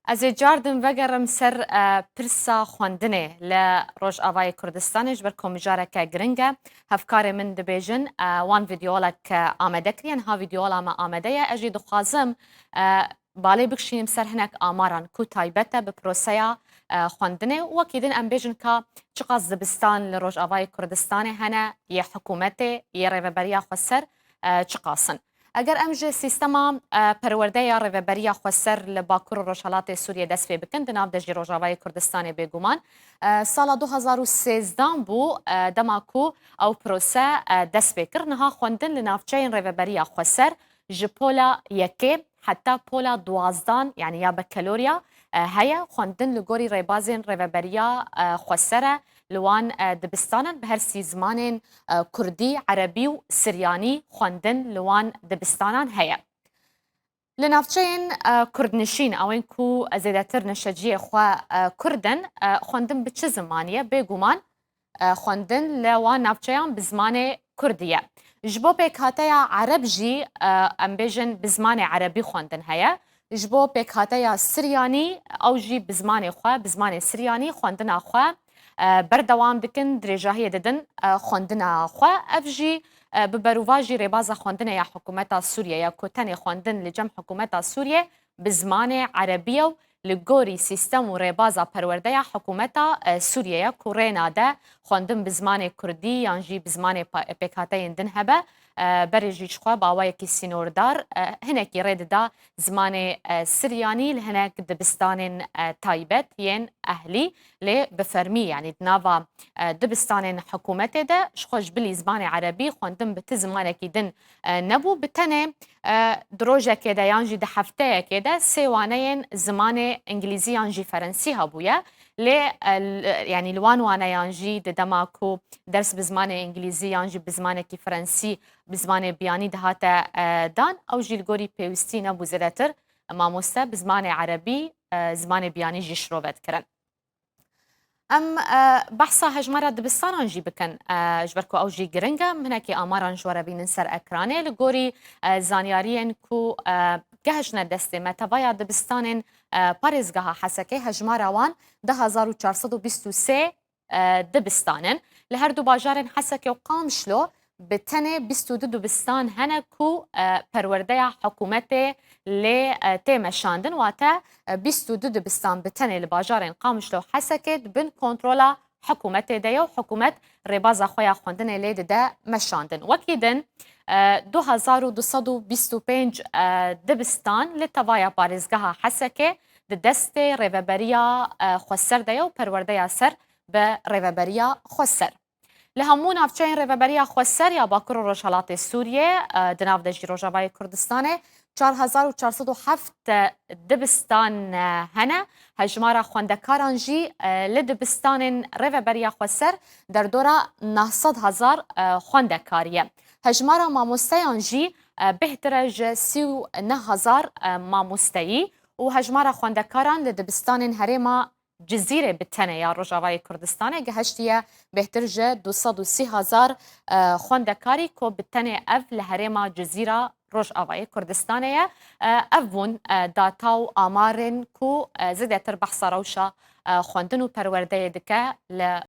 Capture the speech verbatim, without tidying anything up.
Ez ê cardim vegerim ser, e, pirsa xwendinê li Rojavayê Kurdistanê, ji ber ku mijareke giring e. Hevkarê min dibêjin, e, wan vîdeolek, e, amade kiriye, niha vîdeola me amade ye. Ez jî dixwazim, e, balê bikişînim ser hinek amaran ku taybet e bi proseya, e, xwendinê. Wekî din em bêjin ka çiqas dibistan li Rojavayê Kurdistanê hene, yê hikûmetê, yê Rêveberiya Xweser, e, çiqas in. Eger em ji sîstema, e, perwerdê ya Rêveberiya Xweser li Bakur û Rojhelatê Sûriyê dest pê bikin, di nav de jî Rojavayê Kurdistanê bêguman, e, sala du hazar û sêzdeh bû, e, dema ku ew prose, e, dest pê kir. Niha xwendin li navçeyên Rêveberiya Xweser ji pola yekê heta pola duwazdan, yanî ya bekelorya, e, heye. Xwendin li gorî rêbazên Rêveberiya, e, Xweser e. Li wan, e, dibistanan bi her sî zimanên, e, kurdî, erebî û siryanî xwendin li wan dibistanan heye. Li navçeyên, e, kurdnişîn, ewên ku zêdetir neşeciyê xwe, e, kurd in, e, xwendin bi çi zimanî ye? Bêguman, e, xwendin li wan navçeyan bi zimanê kurdî ye. Ji bo pêkhateya ereb jî, e, em bêjin bi zimanê erebî xwendin heye. Ji bo pêkhateya siryanî, ew jî bi zimanê xwe, bi zimanê siryanî xwendina xwe, e, berdewam dikin, dirêjahiyê didin, e, xwendina xwe. Ev jî, e, bi berûva jî rêbaza xwendinê ya hikûmeta Sûriyê ye ku tenê xwendin li cem hikûmeta Sûriyê bi zimanê erebî ye û li gorî sîstem û rêbaza perwerdeya hikûmeta, e, Sûriyê ye ku rê nade xwendin bi zimanê kurdî yan jî bi zimanê pa-, pêkhateyên din hebe. E, berê jî jixwe bi awayekî sînordar, e, hinekî rê dida zimanê, e, siryanî li hinek dibistanên, e, taybet yên ehlî, lê bi fermî, yanî di nava, e, dibistanên hikûmetê de jixwe ji bilî zimanê erebî xwendin bi ti zimanekî din, e, nebû. Bi tenê, e, di rojekê de yan jî di hefteyekê de sê waneyên zimanê îngilîzî yan jî ferensî hebûye. Lê, e, l-, yanî li wan waneyan jî di dema ku ders bi zimanê îngilîzî yan jî bi zimanekî ferensî, bi zimanê biyanî dihate, e, dan, ew jî li gorî pêwîstî nebû zêdetir mamoste bi zimanê erebî, e, zimanê biyanî jî şirove dikirin. Em, e, behsa hejmara dibistanan jî bikin, e, ji ber ku ew jî giring e. Em hinekî amaran ji we re bînin ser ekranê. Li gorî, e, zanyariyên ku, e, gehiştine destê me, tevaya dibistanên, e, parêzgeha Hesekê hejmara wan du hezar û çar sed û bîst û sê, e, dibistan in. Li her du bajarên Hesekê û Qamişlo bi tenê bîst û du dibistan hene ku, e, perwerdeya hikûmetê lê, e, tê meşandin, wate, e, bîst û du dibistan bi tenê li bajarên Qamişlo û Hesekê di bin kontrola hikûmetê de ye û hikûmet rêbaza xwe ya xwendinê lê dide meşandin. Wekî din, e, du hezar û du sed û bîst û pênc, e, dibistan li tevaya parêzgeha Hesekê di destê Rêveberiya, e, Xweser de ye û perwerdeya ser bi Rêveberiya Xweser. Li hemû navçeyên Rêveberiya Xweser ya Bakur û Rojhelatê Sûriyê, e, di nav de jî Rojavayê Kurdistanê, çar hezar û çar sed û heft dibistan, e, hene. Hejmara xwendekaran jî, e, li dibistanên Rêveberiya Xweser derdora neh sed hezar, e, xwendekar ye. Hejmara mamosteyan jî, e, bêhtir e ji sî û neh hezar, e, mamosteyî û hejmara xwendekaran li dibistanên herêma Cizîrê bi tenê ya Rojavayê Kurdistanê gihiştiye bêhtir ji du sed û sî hezar, e, xwendekarî ku bi tenê ev li herêma Cizîra Rojavayê Kurdistanê ye. E, ev bûn, e, data û amarên ku, e, zêdetir behsa rewşa, e, xwendin û perwerdeyê dike li